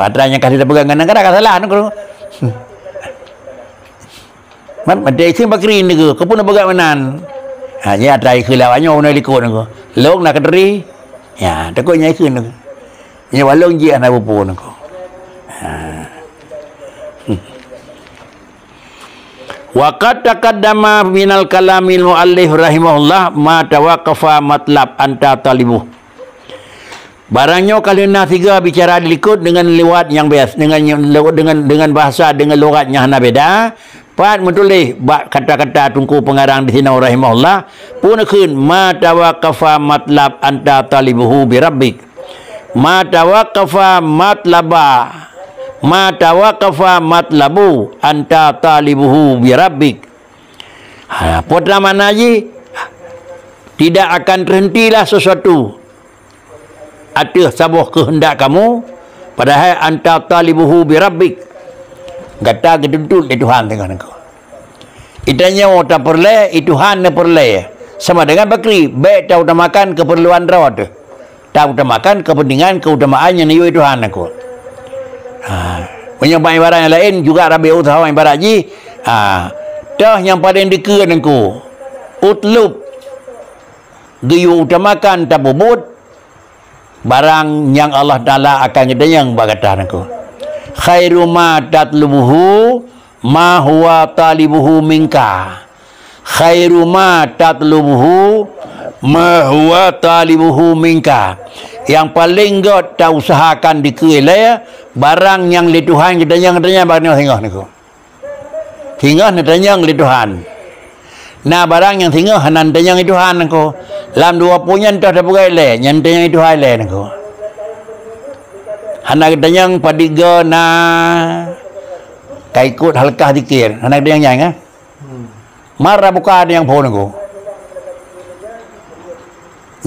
atra nyang kasih terpegang dengan negara ka salah Teungku. Mat, mati ikheun bakri Teungku, keupeue na peugah meunan. Ha, nya atra ikheun lawan nyoe na likot Teungku. Long na keuteri. Ya, takut nya ikheun Teungku. Nya walong jih hana bupu Teungku. Ha. Wa qad taqaddama minal kalamil muallif rahimahullah ma tawaqqafa matlab anta talibuh. Barang nyoe ka lheueh na siga bicara di likot dengan liwat nyang bias, dengan, dengan, dengan bahasa, dengan lughat nyang hana beda. Pat meutuléh bak kata-kata Teungku pengarang di sinoe rahimahullah, pun kheun ma tawaqqafa matlab anta talibuhu bi rabbik. Ma tawaqqafa matlaba. Ma tawaqqafa matlabu anta talibuhu bi rabbik. Ha, peue makna jih? Tidak akan terhentilah sesuatu ateueh saboh keuheundak kamu, padahai anta talibuhu bi rabbik. Gata geutuntut lé Tuhan teungoh nangko. Itanyoe tapeureulée, i Tuhan neupeureulée. Sama dengan bakri, bék tautamakan keupeurluan droe teuh. Tautamakan keupeuntengan keutamaan nyang neuyue Tuhan aku. Ha, meunyoe bak ibarat nyang laén juga Rabi'u Thawab ibarat jih, ha, toh nyang paleng dikeue nangku. Utlub, geuyue utamakan tapubuet barang nyang Allah Taala akan geutanyong bak gata nangku. Khairu ma tatlubuhu ma huwa talibuhu minka. Khairu ma tatlubuhu ma huwa talibuhu minka. Nyang paleng gét tausahakan dikeue lé barang nyang lé Tuhan geutanyong, geutanyong bak nyoe singoh nangku. Singoh neutanyong lé Tuhan. Na barang nyang singoh hana neutanyong lé Tuhan nangku. Lam dua ploh nyan toh tapeugah lé, nyan neutanyong lé Tuhan lé nangku. Hana geutanyong padub goe na ka ikot halkah zikir. Hana geutanyong nyan, eh? Marah buka ada nyang phon aku.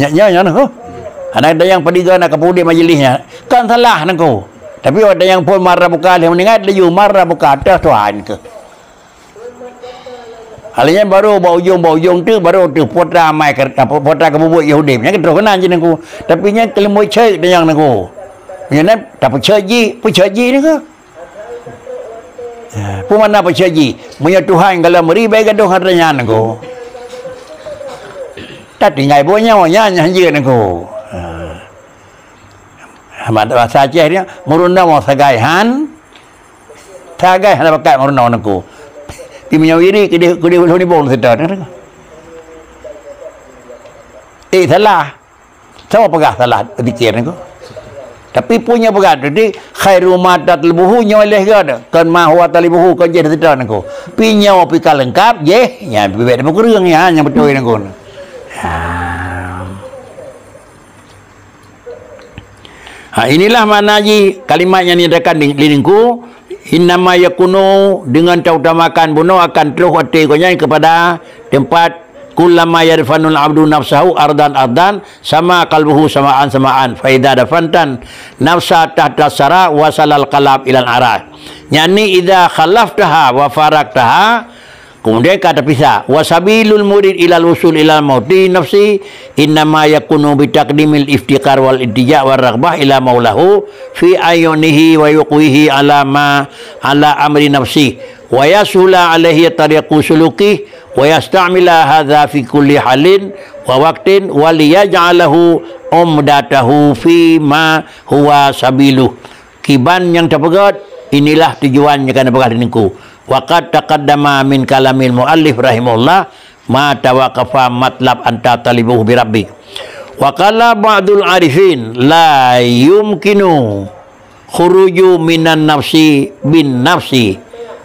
Nyak nyak nyak aku. Hana ada nyang padub goe na ka peuudeb majlis nyan. Kan salah nangku. Tapi ada nyang phon marah buka lé meuninggai laju marah buka atas Tuhan ke. Hal nyan baru bak ujong, bak ujong tu, baru tu putra amai ke, apa, putra kebubuet Yahudi. Nyan keudroe keunan je nangku. Tapi nyan keuleumoi cek dayang nangku. Nyan tapi cek ji, pun cek ji nangku. Ya, peue makna peucaya jih? Meunyoe Tuhan galak meuri, bèk gadôh atra nyan nangku. Tatinggai buet nyoe nyan, nyan jeuet nangku. Ha. Mat bahasa Aceh dia, meurunoe sagai han, sagai hana bakat meurunoe nangku. Di meunyoe iri keudeh, keudeh ulôn ibong seutôt. Eh, salah. Sama peugah salah zikir nangku. Tapi pun nyoe peugah tadi, khairu ma tatlubuhu nyoe leh geuh, kon ma huwa talibuhu kon jih teuta nangku. Pi nyoe pi ka leungkap jih, nya pi bèk tapeukureueng nya nyang beutôi nangku. Ha. Ha, inilah makna jih kalimat nyang dinyatakan di, di nangku. Innama yakunu, dengan tautamakan bunoe akan troh até gobnyan kepada tempat kullama yarfanul abdu nafsahu ardan ardan sama qalbuhu samaan samaan fa idza dafantan nafsa tahta sara wasalal qalb ilal arah. Yakni idza khalaftaha wa faraktaha, kemudian ka tapisah. Wa sabilul murid ilal wusul ilal mauti nafsi innama yakunu bitaqdimil iftiqar wal iltija war raghbah ila maulahu fi ayunihi wa yuqwihi ala ma ala amri nafsi wa yasula alaihi tariqu suluki wa yastamila hadza fi kulli halin wa waqtin wa liyaj'alahu umdatahu fi ma huwa sabiluh. Kiban nyang tapeugét, inilah tujuan nyang ka neupeugah di nangku. Wa qad taqaddama min kalamil muallif rahimahullah ma tawaqafa matlab anta talibuhu bi rabbik. Wa qala ba'dul arifin la yumkinu khuruju minan nafsi bin nafsi.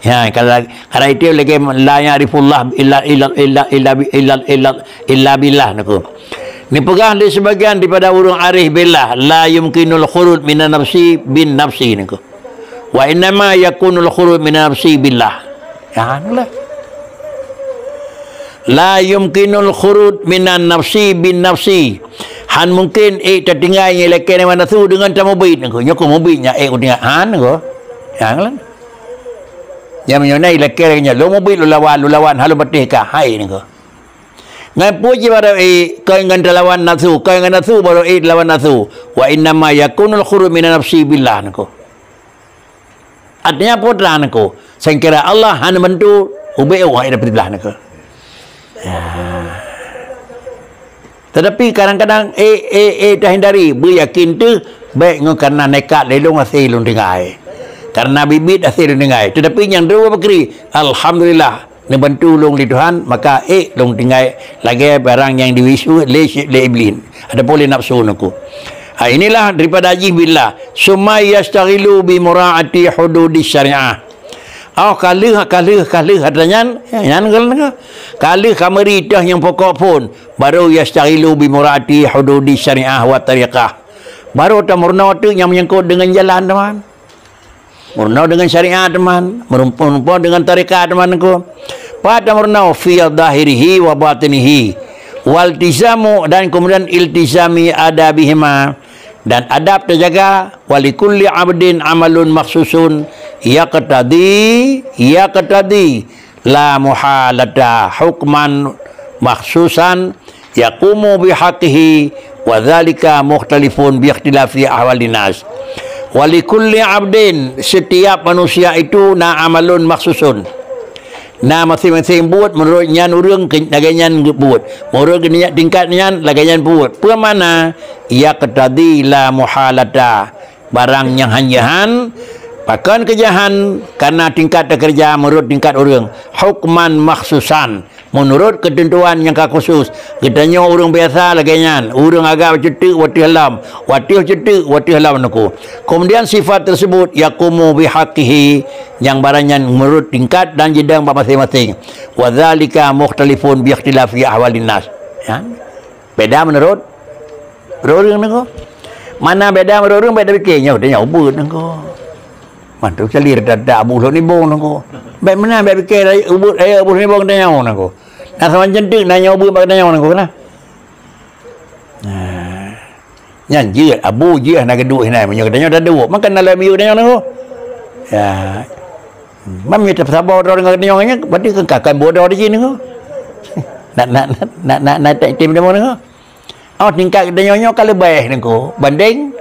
Ya, kalau, kalau itu lagi la ya'rifullah illa, illa, illa, illa, illa, illa, illa billah nangku. Neupeugah lé sebagian daripada ureuëng arif billah, la yumkinul khuruj minan nafsi bin nafsi nangku. Wa innama yakunul khuruj minan nafsi billah. Ya, itulah. La yumkinul khuruj minan nafsi bin nafsi. Han mungkin ék tatinggai nyang lakée nafsu deungon tamubiet nangku. Nyoe ku mubiet nyan ék kutinggai. Han nangku. Ya, itulah. Nyang meunyoe na ilakée lagée nyan, lôn mubiet lôn lawan, lôn lawan, hana lôn patéh kah, hai niko. Ngon peue cit barô ék, kon ngon talawan nafsu, kon ngon nafsu barô ék talawan nafsu. Wa innama yakunul khuruj minan nafsi billah niko. Artinya peue treuk niko, seungkira Allah hana bantu, ubé oh hai dapet billah niko. Ya. Tetapi kadang-kadang, eh, eh, eh, tahindari, beuyakin teuh, bék ngon karena nekat lé lôn hase lôn tinggai. Karena biet-biet hase lôn tinggai. Tetapi nyang droe bakri, alhamdulillah, neubantu lôn lé Tuhan, maka ék lôn tinggai lagée barang nyang diwisu lé, lé Iblih, ataupun lé nafsu niko. Ha, inilah daripada jih billah, summa yastaghilu bi mura'ati hududi syariah. Oh, ka lheueh, ka lheueh, ka lheueh, atra nyan, nyan ka lheueh. Ka lheueh ka meuri teuh nyang pokok phon, baru yastaghilu bi mura'ati hududi syariah wa tariqah. Baru tameurunoe teuk nyang menyangkut deungon jalan, teuma. Meurunoe deungon syariat, teuma. Meurumpo-rumpo deungon tarekat, teuma, niko. Pat tameurunoe fi zahirihi wa batinihi. Waltizamu, dan kemudian iltizami adabihima. Dan adab teujaga, wa likulli abdin amalun makhsusun yaqtadi, yaqtadi la muhalata hukman makhsusan yaqumu bihaqqihi wa dzalika mukhtalifun bi ikhtilafi ahwalin nas. Wa likulli abdin, setiap manusia itu na amalun makhsusun. Na masing-masing buet meunurot nyan ureuëng ke-, lagée nyan buet. Meunurot geuneuk tingkat nyan lagée nyan buet. Peue makna? Yaqtadi la muhalata. Barang nyang han jahan, pakon keujahan, karena tingkat teukeureuja meunurot tingkat ureuëng. Hukman makhsusan, meunurot keuteuntuan nyang ka khusus. Geutanyoe ureuëng biasa lagée nyan, ureuëng agak ceuteuk watée lom, watée ceuteuk watée lom niko. Kemudian sifat tersebut yaqumu bihaqqihi, nyang barang nyan meunurot tingkat dan jidong bak masing-masing. Wa dzalika mukhtalifun bi ikhtilafi ahwalin nas. Ya. Beda meunurot ureuëng niko. Mana beda meunurot ureuëng, beda pikir nyoe, dia nyoe ubeut niko. Mantu cali rata-rata Abu Lhok Nibong niko. Baik mana baik pikir ubit, eh, Abu Lhok Nibong dia nyoe niko. Nah, sama jentik nanya ubit bak dia nyoe niko nah. Nah. Nyan jeuet, Abu jeuet na geuduek hinan, meunyoe geutanyoe taduek, maka na lom miyueb geutanyoe niko. Ya. Mam nyoe tapeusaboh droe deungon geutanyoe nyan, berarti kan kakon bodoh di sini niko. Nak, nak, nak, nak, nak, nak tak item deungon niko. Oh, tingkat geutanyoe nyoe ka leubeh niko, banding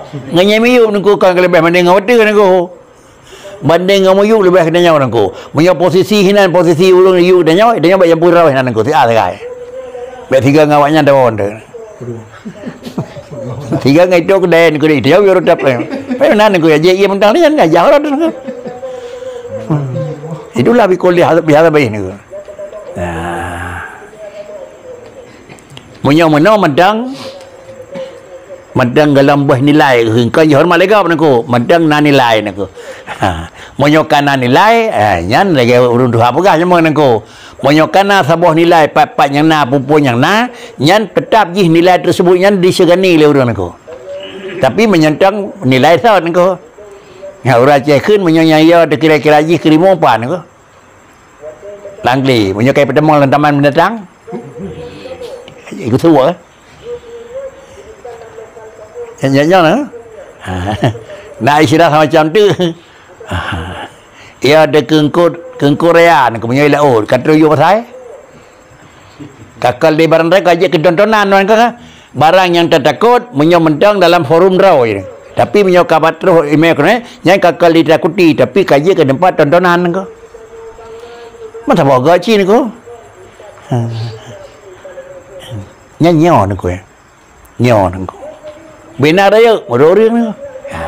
ngon nyang miyueb niko, kon ka leubeh banding ngon watée niko. Banding ngon meuyueb leubeh geutanyoe niko. Meunyoe posisi hinan, posisi ureuëng yub geutanyoe, geutanyoe bak jampu droe hinan niko, siat sagai. Bak sigoe ngon awaknyan tawon tu. Sigoe ngon itu keudeh niko, itu jauh ureuëng tap. Pai nan niko ya, jek iya mentang nyan, ya, jauh dah niko. Itulah bikul di hadap, di hadap niko. Nah. Meunyoe meunoe mantong, mantong golom boh nilai, kon jihoreumat lé gob niko, mantong na nilai niko. Ha, meunyoe ka na nilai, ha, nyan lagée ureuëng tuha peugah nyoe niko. Meunyoe ka na saboh nilai pat-pat nyang na, peue-peue nyang na, nyan teutap jih nilai tersebut nyan disegani lé ureuëng niko. Tapi meunyoe tong nilai sot niko. Nyan ureuëng Aceh kheun meunyoe nyang yo teukira-kira jih keurimong pan niko. Lam glé, meunyoe ka ipeutamong lam taman binatang, ikut suwa. Nyan, nyan, nyan, ha? Ha. Nak istilah sama macam tu. Ha. Ia ada keungkut, keungkut raya, nak meunyoe laôt, ka teuyue pasai. Kakal di barang raya ka jeuet keu tontonan, wan ka. Barang nyang tatakot meunyoe mantong dalam forum droe. Tapi meunyoe ka ba troh imé keunoe, nyan ka kali takuti, tapi ka jeuet keu teumpat tontonan niko. Masa boh gaci niko. Ha. Nyan nyoe niko ya. Nyoe niko. Bina rayeuk, ureuëng niko. Ha.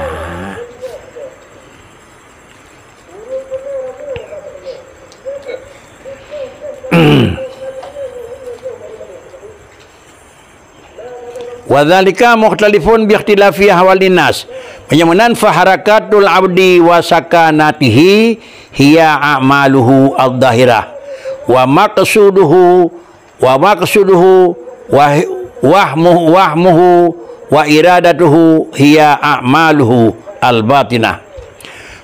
Wa dzalika mukhtalifun bi ikhtilafi ahwalin nas. Meunyoe meunan, fa harakatul abdi wa sakanatihi hiya a'maluhu adh-dhahirah. Wa maqsuduhu, wa maqsuduhu, wa, wahmu-, wahmuhu, wa iradatuhu hiya a'maluhu al-batinah.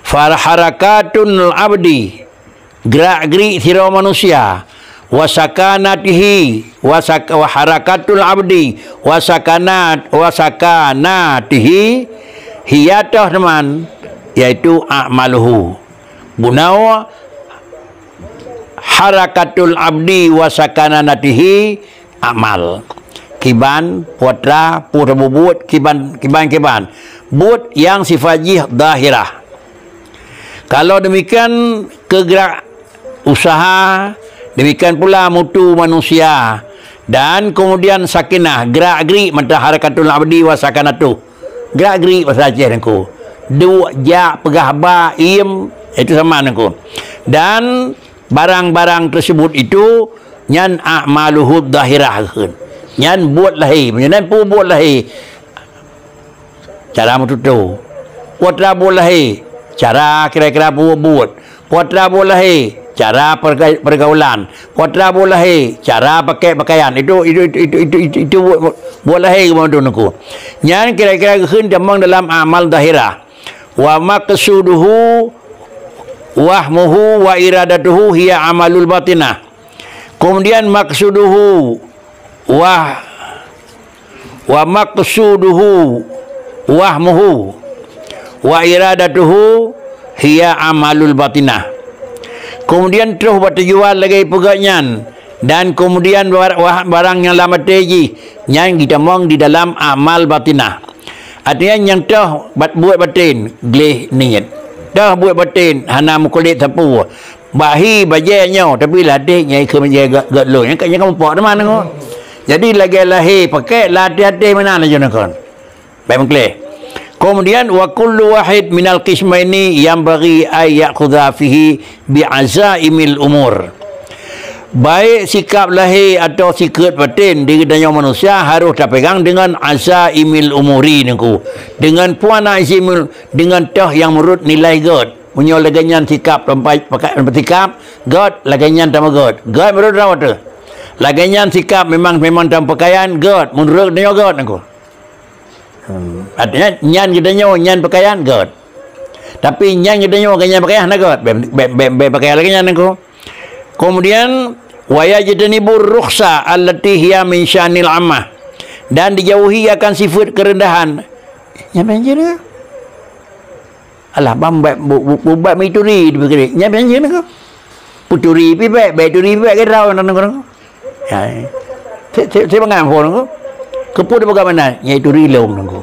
Fa harakatul abdi, gerak-gerik sidroe manusia, wa sakanatihi, wa sak-, wa harakatul abdi, wa sakanat-, wa sakanatihi, hiya toh teuma, yaitu a'maluhu. Bunoe harakatul abdi wa sakanatihi a'mal. Kiban, putra, putra bubuet, kiban, kiban, kiban. Buet nyang sifat jih zahirah. Kalau demikian, keugerak usaha, demikian pula mutu manusia, dan kemudian sakinah, gerak-gerik mata harakatul abdi wa sakanatuh. Gerak-gerik bahasa Aceh nangku. Duek, jak, peugah ba, iem, itu sama nangku. Dan barang-barang tersebut itu nyan a'maluhu zahirah kheun. Nyan buet lahé, meunyoe nyan peue buet lahé. Cara meututoe. Putra buet lahé, cara kira-kira buet-buet. Putra buet lahé, cara perga-, pergaulan. Putra buet lahé, cara pakai pakaian. Itu, itu, itu, itu, itu, itu, itu buet, buet, buet lahé keumantu nangku. Nyan kira-kira geukheun tamong dalam amal zahirah. Wa maqsuduhu wahmuhu wa iradatuhu hiya amalul batinah. Kemudian maqsuduhu wah-, wa maqsuduhu wahmuhu wa iradatuhu hiya amalul batinah. Kemudian troh bak tujuan lagée peugah nyan, dan kemudian bar-, wah-, barang nyang lam até jih, nyan jitamong di dalam amal batinah. Artinya nyang toh bat-, buet baten, gleh niet. Toh buet baten, hana meukulét sapeue. Bak hi bajée nyoe, tapi lam até nyang ikheun bajée gét, gét lôn. Nyang ka, nyang ka mupok teuma nangku. Jadi lagée lahé pakai, lam até-até meunan laju nangku. Baik meukleh. Kemudian, wa kullu wahid minal qismaini yanbaghi ay ya'khudha fihi bi azaimil umur. Baik sikap lahé atau sikap baten di geutanyoe manusia harôh tapegang deungon azaimil umuri nangku. Deungon puana izimil, deungon toh nyang meunurot nilai gét. Meunyoe lagée nyan sikap teumpat pakai sikap gét, lagée nyan tamong gét. Gét meunurot droe teuh. Lagée nyan sikap memang, memang tamong pakaian gét, meunurot nyoe gét nangku. Hmm. Artinya nyan geutanyoe nyan pakaian gét. Tapi nyan geutanyoe geutanyoe pakaian hana gét. Bèk, bèk, bèk, bèk pakaian lagée nyan nangku. Kemudian, wa yajtanibur rukhsa allati hiya min sya'nil ammah. Dan dijauhi akan sifat kerendahan. Nyan pancen nangku. Alah, bang, buet, bu-, bu-, bu-, buet meuturi dipikiri. Nyan pancen nangku. Peuturi pih bèk, bèk turi pih bèk, kira nangku. Ya. Cek, cek, cek bangai phon nangku. Keupeue bagaimana? Nyan turi lom nangku.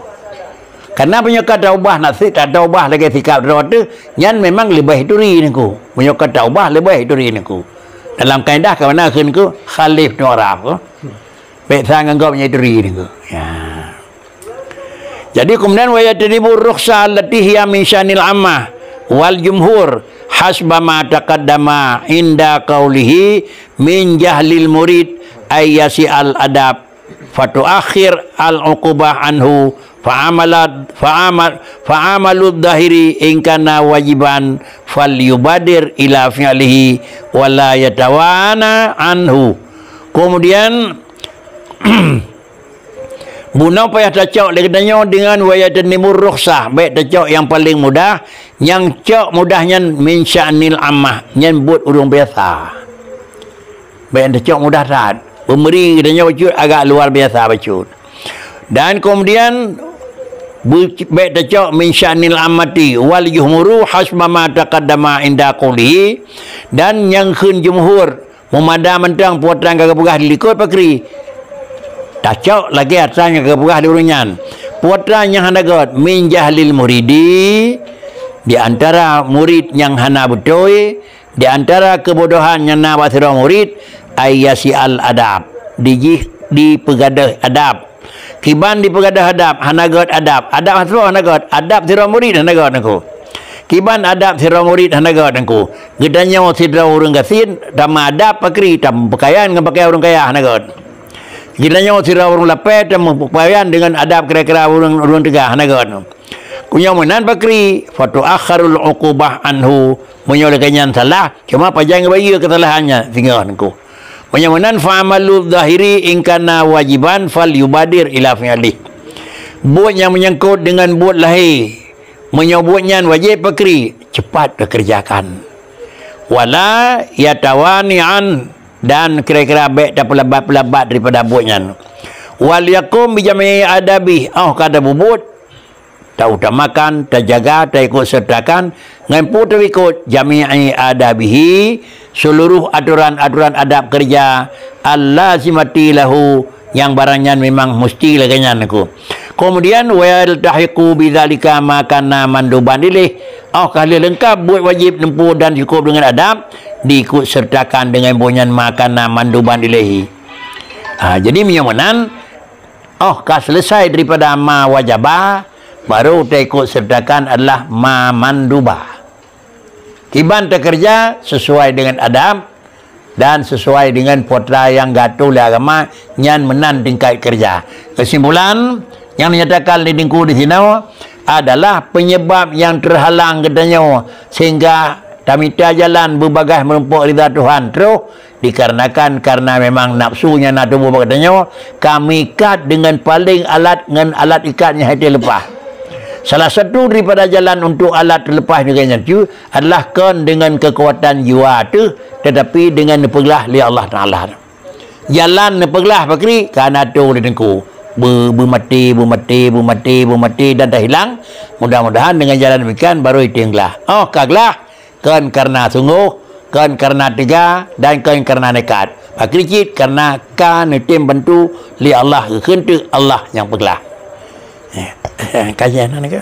Karena meunyoe ka taubah nasib, tak taubah lagée sikap droe teuh, nyan memang leubeh turi nangku. Meunyoe ka taubah leubeh turi nangku. Dalam kaedah ka mana kheun nangku? Khalif tu'raf. Bèk sa nganggop nyan turi nangku. Ya. Jadi kemudian, wa yajtanibur rukhsa allati hiya min sya'nil ammah wal jumhur hasba ma taqaddama inda qaulihi min jahlil murid ay yasi'al adab fatuakhir al uqubah anhu fa'amalat fa'amal fa'amalu dhahiri in kana wajiban falyubadir ila fi'lihi wa la yatawana anhu. Kemudian Bunoe payah tacok lé geutanyoe deungon wa yajtanibur rukhsah, bèk tacok nyang paleng mudah, nyang cok mudah nyan min sya'nil ammah, nyan buet ureuëng biasa. Bèk tacok mudah that, peumeri geutanyoe bacut agak luar biasa bacut. Dan kemudian beu-, bèk tacok min sya'nil ammati wal jumhuru hasba ma taqaddama inda qaulihi, dan nyang kheun jumhur, meumada mantong peue nyang ka geupeugah di likot pakri. Tacok lagée atra nyang ka geupeugah di ureuëng nyan. Peue nyang hana gét, min jahlil muridi, di antara murid nyang hana beutôi, di antara keubodohan nyang na bak sidroe murid, ay yasi'al adab, dijih dipeugadôh adab. Kiban dipeugadôh adab, hana gét adab. Adab hasroh hana gét, adab sidroe murid hana gét nangku. Kiban adab sidroe murid hana gét nangku. Geutanyoe sidroe ureuëng gasien, tameuadab pakri, tameupakaian ngon pakaian ureuëng kaya hana gét. Geutanyoe sidroe ureuëng lapée, tameupakaian deungon adab kira-kira ureuëng, ureuëng teuga hana gét. Meunyoe meunan pakri, fatuakharul uqubah anhu, meunyoe lagée nyan salah, cuma pajan geubayeue keusalahan nyan singoh nangku. Meunyoe meunan, fa'amalu dhahiri in kana wajiban falyubadir ila fi'lih. Buet nyang meunyangkot deungon buet lahé, meunyoe buet nyan wajéb pakri, cepat takeureujakan. Wala yatawani'an, dan kira-kira bèk tapeulabat-peulabat daripada buet nyan. Wal yakum bijami'i adabi, óh ka tabubuet, Tautamakan, tajaga, taikut sertakan ngon peue teuikot jami'i adabihi, seluruh aturan-aturan adab kerja, allazimati lahu, nyang barang nyan memang musti lagée nyan aku. Kemudian, wa yaltahiqu bidzalika ma kana manduban ilaih. Oh ka lheueh leungkab buet wajéb neupeu dan cukup deungon adab, diikut sertakan deungon buet nyan ma kana manduban ilaihi. Ha, jadi meunyoe meunan, oh ka selesai daripada ma wajaba, baru taikut sertakan adalah ma manduba. Kiban takeureuja sesuai deungon adab dan sesuai deungon potra nyang geuatô lé agama, nyan meunan tingkat keureuja. Keusimpulan, nyang dinyatakan lé Teungku di sinoe adalah penyebab nyang teuhalang geutanyoe sehingga tamita jalan beubagaih meurumpok ridha Tuhan troh dikarenakan karena memang nafsu nyang na tuboh bak geutanyoe ka meuikat deungon paleng alat ngon alat ikat nyang hana leupah. Salah satu daripada jalan untuk alat teuleupah nyan adalah kon deungon keukuatan jiwa teuh, tetapi deungon neupeuglah lé Allah Taala. Jalan neupeuglah pakri ka na tuboh lé Teungku. Be-, beumaté, beumaté, beumaté, beumaté dan tahilang. Mudah-mudahan deungon jalan demikian baru item glah. Oh ka glah, kon karena sunggoh, kon karena teuga dan kon karena nekat. Pakri cit karena ka neutem bantu lé Allah, geukheun teuk Allah nyang peuglah. Eh, kajian nyan ke?